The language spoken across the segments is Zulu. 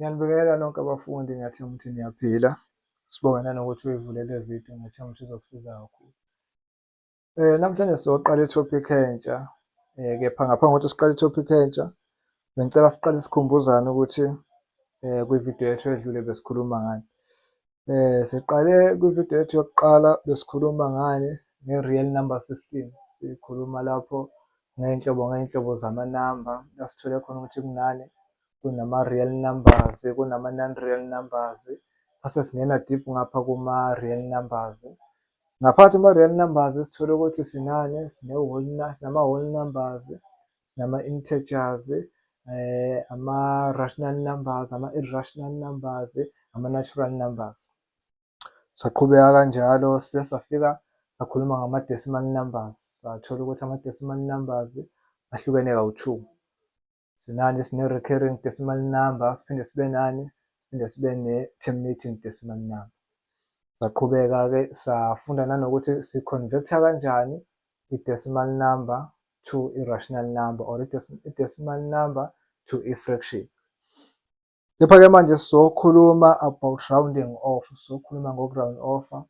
Ngiyanibingelela nonke abafundi, ngiyathemba ukuthi niyaphila. Sibonge nanokuthi uyivule le video, ngiyathemba ukuthi izokusiza kakhulu. Namhlanje sizoqala i-topic entsha, kepha ngaphambi kokuthi siqale i-topic entsha, bengicela siqale sikhumbuzane ukuthi kwividiyo yethu edlule besikhuluma ngani. Siqale kwividiyo yethu yokuqala besikhuluma ngani? Nge-real number system. Sikhuluma lapho ngey'nhlobo ngey'nhlobo zamanamba, la sithole khona ukuthi kunani, kunama-real numbers, kunama-non-real numbers. Sase singena deep ngapha kuma-real numbers. Ngaphakathi kuma-real numbers sithole ukuthi sinani, sinama-whole numbers, sinama-integers, ama-rational numbers, ama-irrational numbers, ama-natural numbers. Saqhubeka kanjalo size safika sakhuluma ngama-decimal numbers, sathola ukuthi ama-decimal numbers ahlukene kawu-two. Sinani? Sine-recurring decimal number, siphinde sibe nani? Siphinde sibe ne-terminating decimal number. Saqhubeka-ke safunda nanokuthi si-convert-a kanjani i-decimal number to i-rational number or i-decimal number to i-fraction. Kepha-ke manje sizokhuluma about rounding off, sizokhuluma ngoku-round off-a.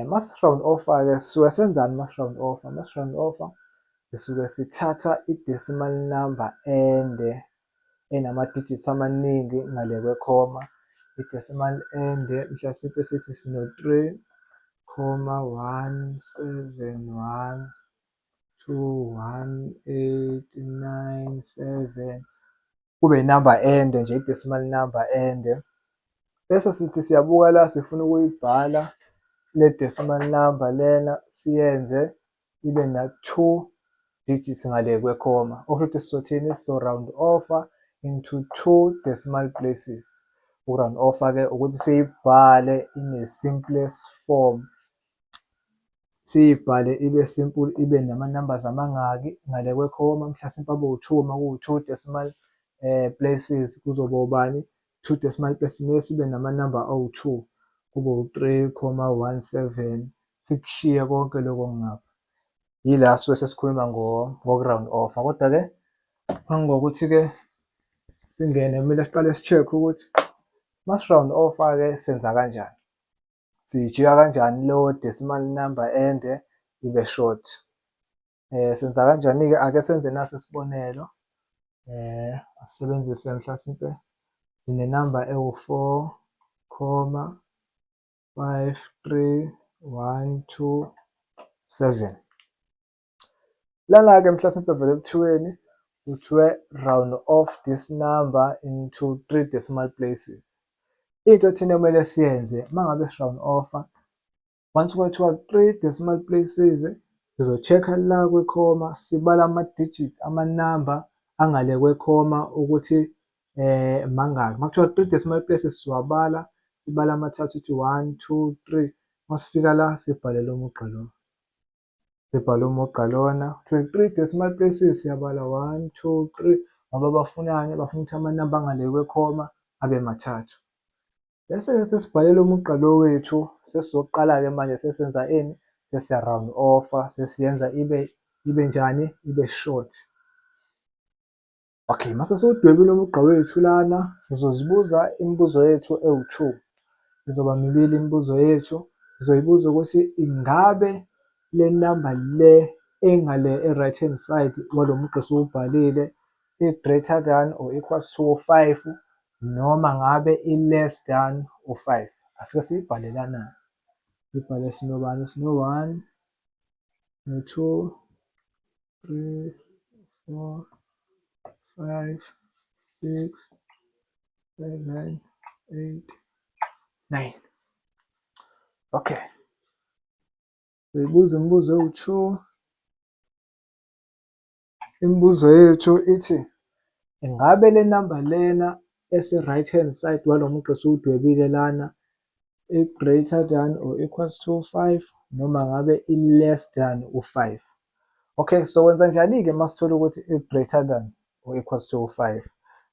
Masi-round off-a-ke sisuke senzani masi-round off-a? Masi-round off-a sisuke sithatha i-decimal number ende enama-digits amaningi ngale kwekhoma. I-decimal ende mhlasimpe sithi sino-3,17121897, kube inamba ende nje, i-decimal number ende. Bese sithi siyabuka la, sifuna ukuyibhala le decimal number lena, siyenze ibe na-two digits ngale kwekhoma. Okusho ukuthi sizothini? Sizo-round off-a into two decimal places. Uku-round off-a-ke ukuthi siyibhale in a simplest form, siyibhale ibe simple, ibe nama-numbers amangaki ngale kwekhoma, mhlasimpe abe u-two. Uma kuwu-two decimal places kuzoba ubani? Two decimal places kumele sibe namanamba awu-two, kube u-3,17, sikushiye konke lokho okungapha. Yila sisuke sesikhuluma ngoku-round off-a. Kodwa-ke phambi kokuthi-ke singene, kumele siqale si-check-e ukuthi masi-round off-a-ke senza kanjani, siyijika kanjani leyo decimal number ende ibe short. Senza kanjani-ke? Ake senze nasi isibonelo, asisebenzise mhlasimpe sinenamba ewu-4,53127. Lana-ke mhlasimpe vele kuthiweni? Kuthiwe round off this number into three decimal places. Into thina ekumele siyenze uma ngabe si-round off-a, once kwathiwa three decimal places, sizo-check-a la kwikhoma, sibale ama-digits, amanamba angale kwekhoma ukuthi mangaki. Uma kuthiwa three decimal places siwabala, sibale amathathu ukuthi one, two, three. Masifika la sibhale lo mugqa lo, sibhale umugqa lona. Kuthiwe three decimal places, siyabala one, two, three, ngoba bafunani? Bafuna ukuthi amanamba angale kwekhoma abe mathathu. Bese-ke sesibhale lo mugqa lo wethu, sesizoqala-ke manje sesenza ini? Sesiya-round off-a, sesiyenza ibe njani? Ibe short. Okay, mase siwudwebile umugqa wethu lana, sizozibuza imibuzo yethu ewu-two. Izoba mibili imibuzo yethu. Sizoyibuza ukuthi ingabe le namba le engale e-right hand side walo mugqa esiwubhalile i-greater than or equals to five noma ngabe i-less than u-five. Asike siyibhale lana. Sibhale sinobani? Sino-one, no-two, three, four, five, six, seven, eight, nine. Okay. Siyibuza imibuzo ewu-two. Imibuzo yethu ithi ingabe le namba lena ese-right hand side walo mugqa esiwudwebile lana i-greater than or equals to five noma ngabe i-less than u-five. Okay, so wenza njani-ke uma sithola ukuthi i-greater than or equals to five?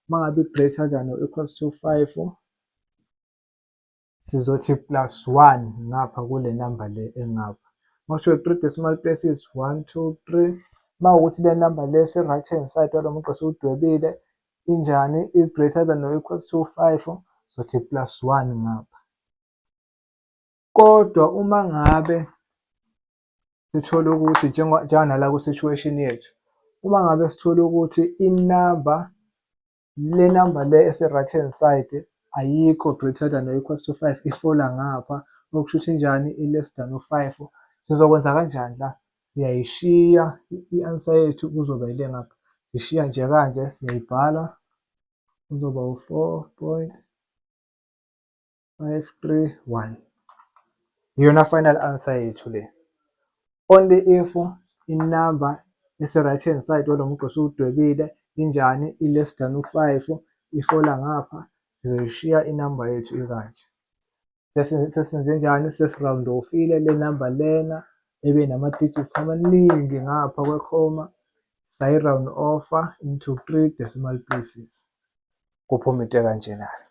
Uma ngabe i-greater than or equals to five, sizothi plus one ngapha kule namba le engapha. Uma kuthiwa three decimal places, one, two, three. Uma kuwukuthi le namba le ese-right hand side walo mugqa esiwudwebile Injani? I-greater than or equals to 5, sothi plus 1 ngapha. Kodwa uma ngabe sithola ukuthi, njenganala ku-situation yethu, uma ngabe sithola ukuthi inamba, le number le ese-right hand side ayikho greater than or equals to 5, ifola ngapha, okusho ukuthi injani? I-less than u-5. Sizokwenza kanjani la? Siyayishiya i-answer yethu, kuzoba ile ngapha. Sishiya nje kanje, siyayibhala, kuzoba u-4.531. Iyona final answer yethu le. Only if inamba ese-right hand side walo mugqa osuwudwebile injani? I-less than u-5, ifola ngapha, sizoyishiya inamba yethu ikanje. Sesenze njani? Sesi-round off-ile le namba lena ebe nama-digits amaningi ngapha kwekhoma, sayi-round off-a into three decimal places. Kuphuma into ekanjena-ke.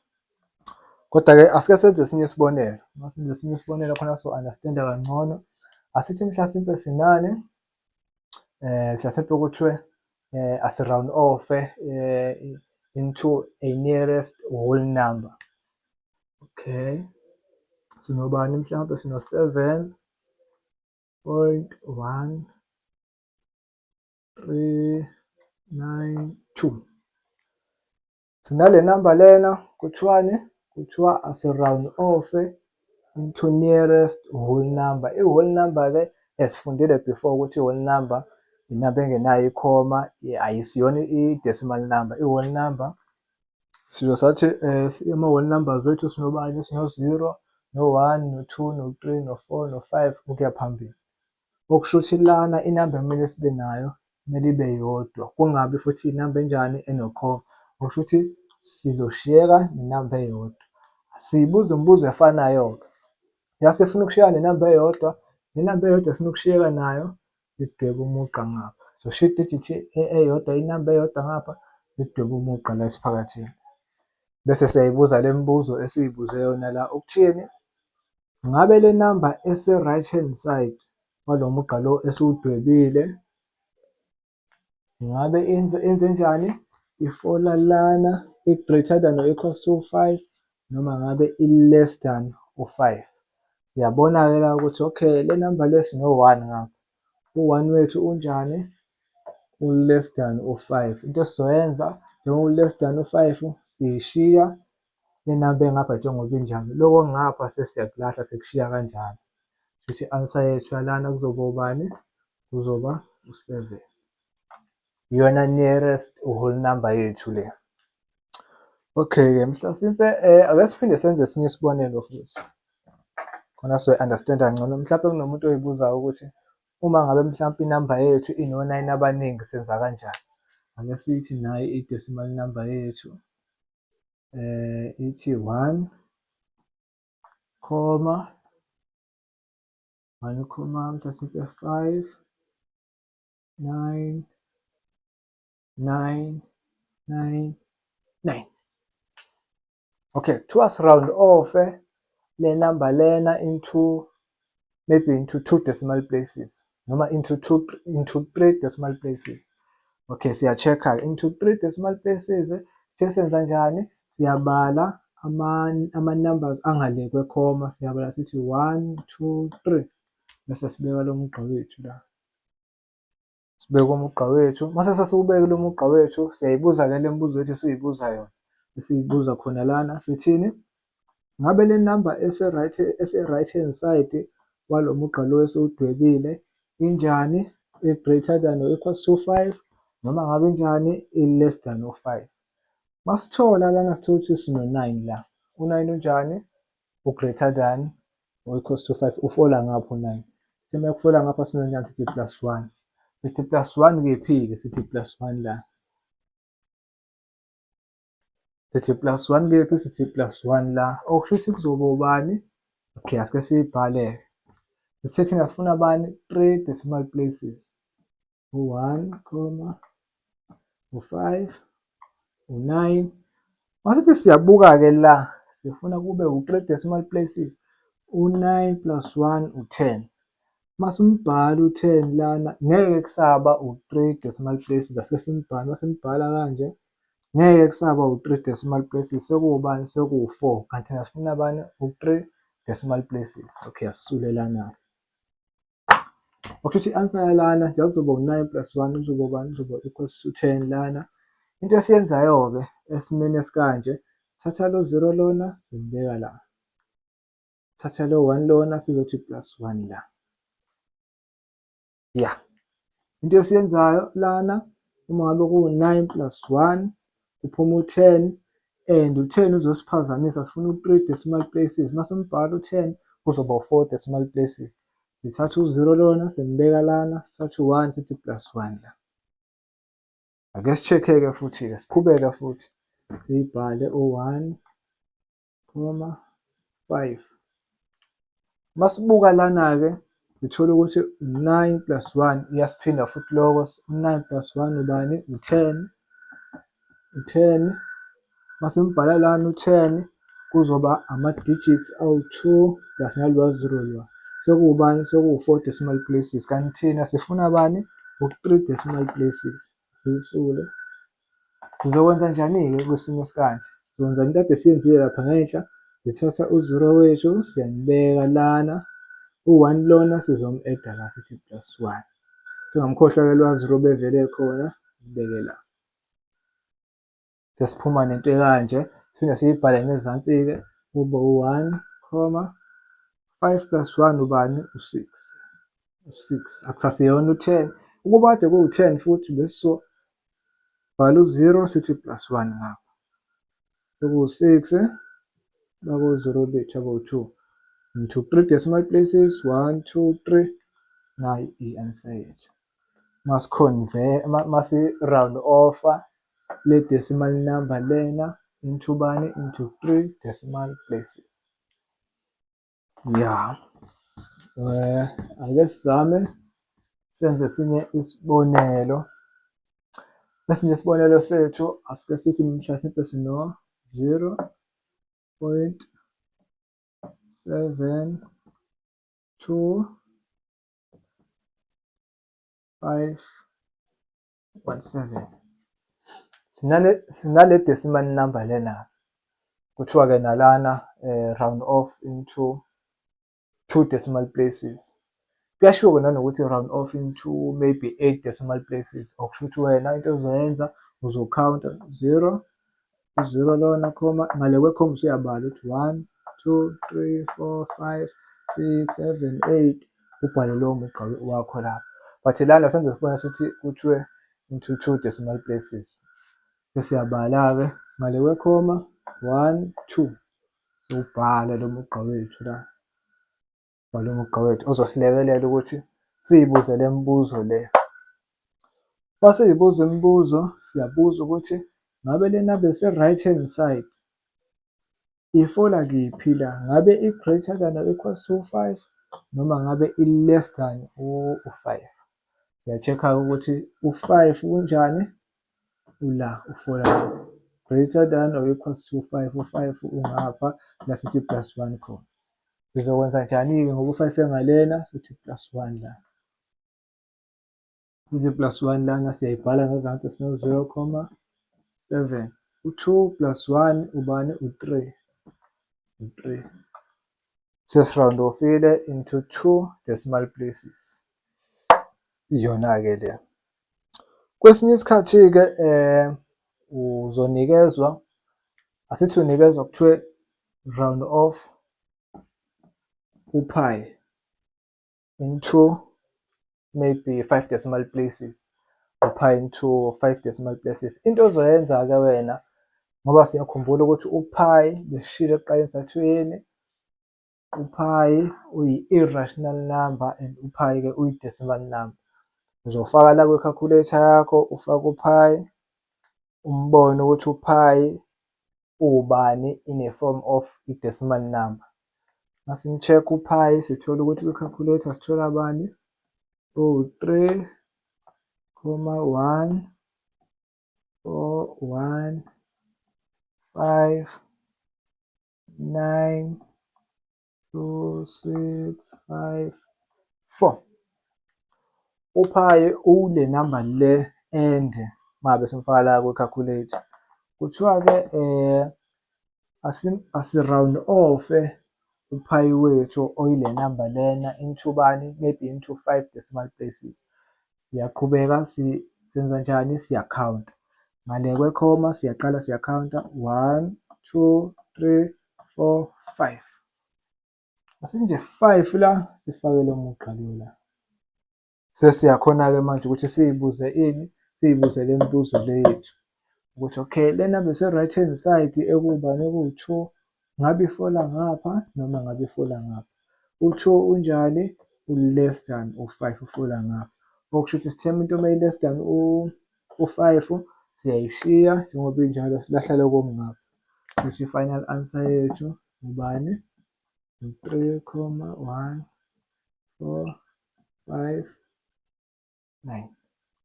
Kodwa-ke asike senze esinye isibonelo. Uma senze esinye isibonelo khona so-understand-a kangcono. Asithi mhlasimpe sinani, mhlasimpe kuthiwe asi-round off-e into a nearest whole number. Okay. Sinobani mhlampe? Sino 7.1392. Sinale number lena, kuthiwani? Kuthiwa asi-round off into nearest whole number. I-whole number-ke esifundile before ukuthi i-whole number inamba engenayo ikhoma, ayisiyona i-decimal number. I-whole number sizo sathi ama-whole numbers wethu sinobani? Sino-zero, no-one, no-two, no-three, no-four, no-five ukuya phambili. Okusho ukuthi lana inamba ekumele sibe nayo kumele ibe yodwa, kungabi futhi inamba enjani? Enokhoma. Okusho ukuthi sizoshiyeka nenamba eyodwa. Siyibuza imibuzo efanayo-ke. Yase ifuna ukushiyeka nenamba eyodwa, le namba eyodwa efuna ukushiyeka nayo, sidwebe umugqa ngapha. Soshiya idijithi eyodwa, inamba eyodwa ngapha, sidwebe umugqa la esiphakathini. Bese siyayibuza le mibuzo esiyibuze yona la ukuthini? Ngabe le namba ese-right hand side walo mugqa lo esiwudwebile, ngabe yenze njani? Ifola lana i-greater than or equals to 5 noma ngabe i-less than u-5? Siyabona-ke la ukuthi okay, le number le sino-1 ngapha. U-1 wethu unjani? U-less than u-5. Into esizoyenza, njengoba u-less than u-5, siyishiya le number engapha njengoba injalo. Lokho okungapha sesiyakulahla, sikushiya kanjalo. Shuthi i-answer yethu yalana kuzoba ubani? Kuzoba u-7. Iyona nearest whole number yethu le. Okay-ke, mhlasimpe ake siphinde senze esinye isibonelo futhi. Khona sizoyi-understand-a kangcono. Mhlampe kunomuntu oyibuzayo ukuthi uma ngabe mhlampe inamba yethu ino-nine abaningi, senza kanjani? Ake sithi nayi i-decimal number yethu, ithi 1 comma 1 comma mhlasimpe 5 9 9 9 9. Okay, kuthiwa round off le number lena into maybe into two decimal places noma into two, into three decimal places. Okay, siya-check-a into three decimal places. Sithe senza njani? Siyabala ama-numbers angale kwekhoma, siyabala sithi 1 2 3, bese sibeka lo mugqa wethu la. Sibeke umugqa wethu. Mase sesiwubekile umugqa wethu, siyayibuza-ke le mibuzo yethu esiyibuza yona. Esiyibuza khona lana sithini? Ngabe le number ese-right hand side walo mugqa lo esiwudwebile injani? I-greater than or equals to 5 noma ngabe injani? I-less than u-5? Masithola lana, sithola ukuthi sino-9 la. U-9 unjani? U-greater than or equals to 5, ufola ngapha u-9. Sima kufola ngapha sinonjani? Sithi plus 1. Sithi plus 1 kephi-ke? Sithi plus 1 la. Sithi plus 1 kephi? Sithi plus 1 la. Okusho ukuthi kuzoba ubani? Okay, asike siyibhale. Sithe thina sifuna bani? Three decimal places. U-1 comma u-5 u-9. Masithi siyabuka-ke la, sifuna kube u-three decimal places. U-9 plus 1 u-10. Masimbhala u-10 lana, ngeke kusaba u-three decimal places. Ase simbhale, masimbhala kanje. Ngeke kusaba u-three decimal places, sekuwubani? Sekuwu-four, kanti thina sifuna bani? U-three decimal places. Okay, asisule lana-ke. Okusho ukuthi i-answer yalana njengoba kuzoba u-9 plus 1 kuzoba ubani? Kuzoba equals to 10 lana. Into esiyenzayo-ke esimeni esikanje, sithatha lo 0 lona simbeka la. Thatha lo 1 lona sizothi plus 1 la. Ya. Into esiyenzayo lana uma ngabe ku-9 plus 1 kuphuma u-10 and u-10 uzosiphazamisa, sifuna u-3 decimal places. Uma simbhala u-10 kuzoba u-4 decimal places. Sithatha u-0 lona simbeka lana, sithatha u-1 sithi plus 1 la. Ake si-check-ke futhi-ke, siqhubeke futhi siyibhale u-1 comma 5. Masibuka lana-ke sithola ukuthi u-9 plus 1 iyasiphinda futhi loko, u-9 plus 1 ubani? U-10, u-10. Masimbhala lana u-10 kuzoba ama-digits awu-2 plus nalowa 0 lowa. Sekuwubani? Sekuwu-4 decimal places, kanti thina sifuna bani? U-3 decimal places. Siyisule. Sizokwenza njani-ke kwisimo esikanje? Sizokwenza into kade siyenzile lapha ngenhla, sithatha u-zero wethu siyambeka lana, u-one lona sizom-add-a la sithi plus one. Singamkhohlwa-ke lowa zero obevele ekhona, simbeke la. Sesiphuma nento ekanje, siphinde siyibhale ngezansi-ke kube u-one comma five plus one ubani? U-six. U-six, akusaseyona u-10. Ukuba kade kuwu-10 futhi besizo bhala u-zero sithi plus one ngapha. Sekuwu-six, bako-zero bethu abawu-two. Into three decimal places, one, two, three. Nayi i-answer yethu. Masi-round off-a le decimal number lena into bani? Into three decimal places. Ya, ake sizame senze esinye isibonelo. Esinye isibonelo sethu asike sithi mhlasimpe sino 0.72517. Sinale decimal number lena, kuthiwa-ke nalana round off into two decimal places. Kuyashiwo-ke nanokuthi round off into maybe eight decimal places, okusho ukuthi wena into ozoyenza uzokhawunta zero, u-zero lona comma, ngale kwekhomba usuyabala ukuthi one, two, three, four, five, six, seven, eight, ubhale lowo mugqa wakho lapho. But lana senze isibonelo sithi kuthiwe into two decimal places. Sesiyabala-ke ngale kwekhoma one, two, siwubhale lo mugqa wethu la. Bhala umugqa wethu ozosilekelela ukuthi siyibuze le mibuzo le. Masiyibuza imibuzo siyabuza ukuthi ngabe le number ese-right hand side ifola kephi la? Ngabe i-greater than or equals to 5 noma ngabe i-less than u-5? Siya-check-a ukuthi u-5 unjani? Ula, ufola la. Greater than or equals to 5, u-5 ungapha la sithi plus 1 khona. Sizokwenza njani-ke ngoba u-5 engalena? Sithi plus 1 la. Sithi plus 1 lana, siyayibhala ngezansi sino 0,7. U-2 plus 1 ubani? U-3. U-3. Sesi-round off-ile into two decimal places. Iyona-ke le. Kwesinye isikhathi-ke uzonikezwa, asithi unikezwa kuthiwe round off u-pi into maybe five decimal places, u-pi into five decimal places. Into ozoyenza-ke wena, ngoba siyakhumbula ukuthi u-pi besishilo ekuqaleni sathi uyini? U-pi uyi-irrational number and u-pi-ke uyi-decimal number. Uzofaka la kwi-calculator yakho, ufake u-pi, umbone ukuthi u-pi uwubani in a form of i-decimal number. Masim-check u-pi sithola ukuthi kwi-calculator sithola bani? Uwu-3,1415 9 2 6 5 4. U-pi ule number le ende mangabe simfaka la kwi-calculator. Kuthiwa-ke asi-round off-e uphayi wethu oyile namba lena into bani, maybe into five decimal places. Siyaqhubeka senza njani? Siyakhawunta. Ngale kwekhoma siyaqala siyakhawunta, one, two, three, four, five. Asithi nje five la, sifake lo mugqa lo la. Sesiyakhona-ke manje ukuthi siyibuze ini? Siyibuze le mibuzo le yethu ukuthi okay, le namba ese-right hand side ekuwubani, ekuwu-two, ngabe ifola ngapha noma ngabe ifola ngapha? U-two unjani? U-less than u-five, ufola ngapha. Okusho ukuthi sithemba into uma i-less than u-five siyayishiya njengoba injalo, silahla lokho okungapha. Kusho i-final answer yethu ubani? U-3,1459,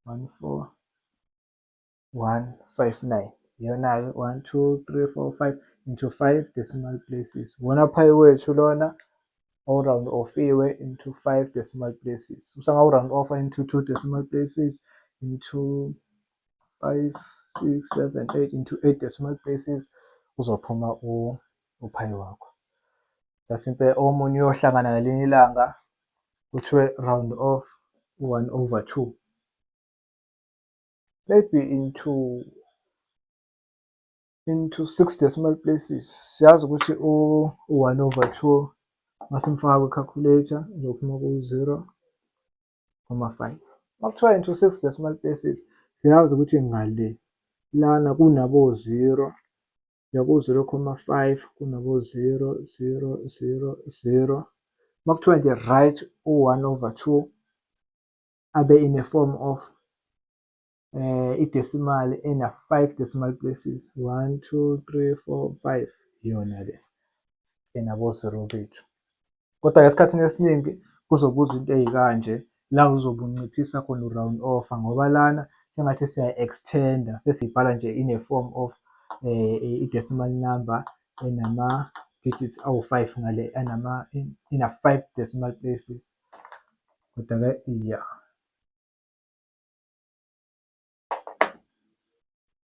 14159. Iyona-ke 1 2 3 4 5 into 5 decimal places. Wona phayi wethu lona o-round off-iwe into 5 decimal places. Usangawu-round off into 2 decimal places, into 5 6 7 8, into 8 decimal places, uzophuma uphayi wakho. Mhlasimpe omunye uyohlangana ngelinye ilanga kuthiwe round off 1 over 2 maybe into 6 decimal places. Siyazi ukuthi u-1 over 2 masimfaka kwi-calculator uzophuma ku-0,5. Makuthiwa into 6 decimal places, siyazi ukuthi ngale lana kunabo 0, ku-0,5 kunabo 0 0 0 0. Makuthiwa nje write u-1 over 2 abe in a form of i-decimal ena 5 decimal places, 1 2 3 4 5, iyona le enabo 0 bethu. Kodwa esikhathini esiningi kuzobuza into ey'kanje la uzobe unciphisa khona, u-round off, ngoba lana sengathi siya-extend-a, sesiyibhala nje in a form of i-decimal number enama-digits awu-five ngale, ina 5 decimal places. Kodwa-ke ya.